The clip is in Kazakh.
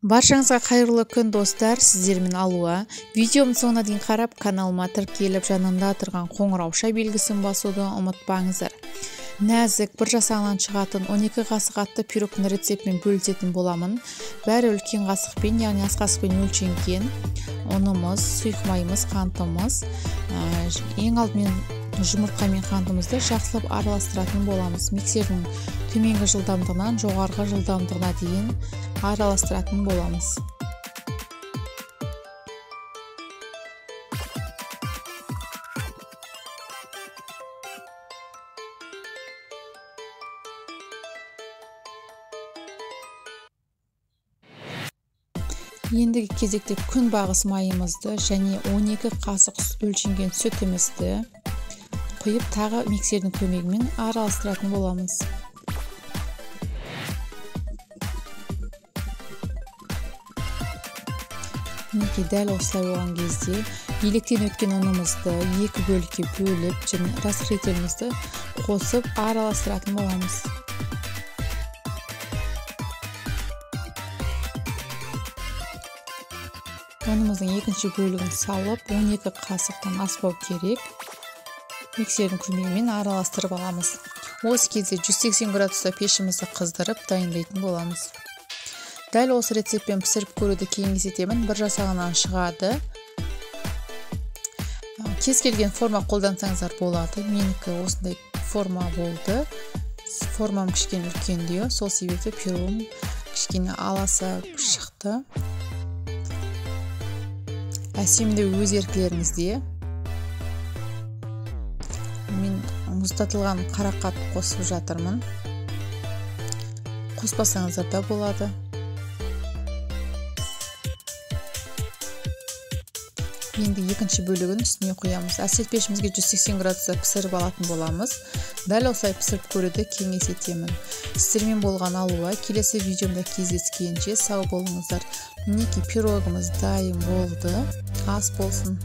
Баршаңызға қайырлы күн, достар, сіздермен Алуа. Видеомның соңына дейін қарап, каналыма тіркеліп, жанында тұрған қоңырауша белгісін басуды ұмытпаңыздар. Нәзік, бір жасағынан шығатын 12 қасық атты пирогтың рецептімен бөлісетін боламын. Бәрі үлкен қасықпен, яғни ас қасықпен өлшенген. Ұнымыз, сұйық майымыз, қантымыз. Ең алдымен жұмыртқа мен қантымызды жақсылап араластыратын боламыз. Миксердің төменгі жылдамдығынан жоғарғы жылдамдығына дейін араластыратын боламыз. Ендігі кезекте күнбағыс майымызды және 12 қасық өлшенген сүтімізді құйып, тағы миксердің көмегімен араластыратын боламыз. Мінекей, дәл осылай болған кезде електен өткен ұнымызды екі бөлікке бөліп және растворителімізді қосып араластыратын боламыз. Ұнымыздың екінші бөлігін салып, 12 қасықтан аспау керек. Миксердің көмегімен араластырып аламыз. Осы кезде 180 градуста пешімізді қыздырып дайындайтын боламыз. Дәл осы рецептпен пісіріп көруді кеңес етемін. Бір жасағынан шығады. Кез келген форма қолдансаңыздар болады. Менікі осындай форма болды. Формам кішкене үлкендеу, сол себепті пирогым кішкене аласа шықты. Әсемдеу өз еркілеріңізде. Мен мұздатылған қарақат қосып жатырмын. Қоспасаңыздар да болады. Енді екінші бөлігін үстіне қоямыз. Әсет пешімізге 180 градуста пісіріп алатын боламыз. Дәл осылай пісіріп көруді кеңес етемін. Сіздермен болған Алуа. Келесі видеомда кездескенше сау болыңыздар. Мінекей, пирогымыз дайын болды. Ас болсын.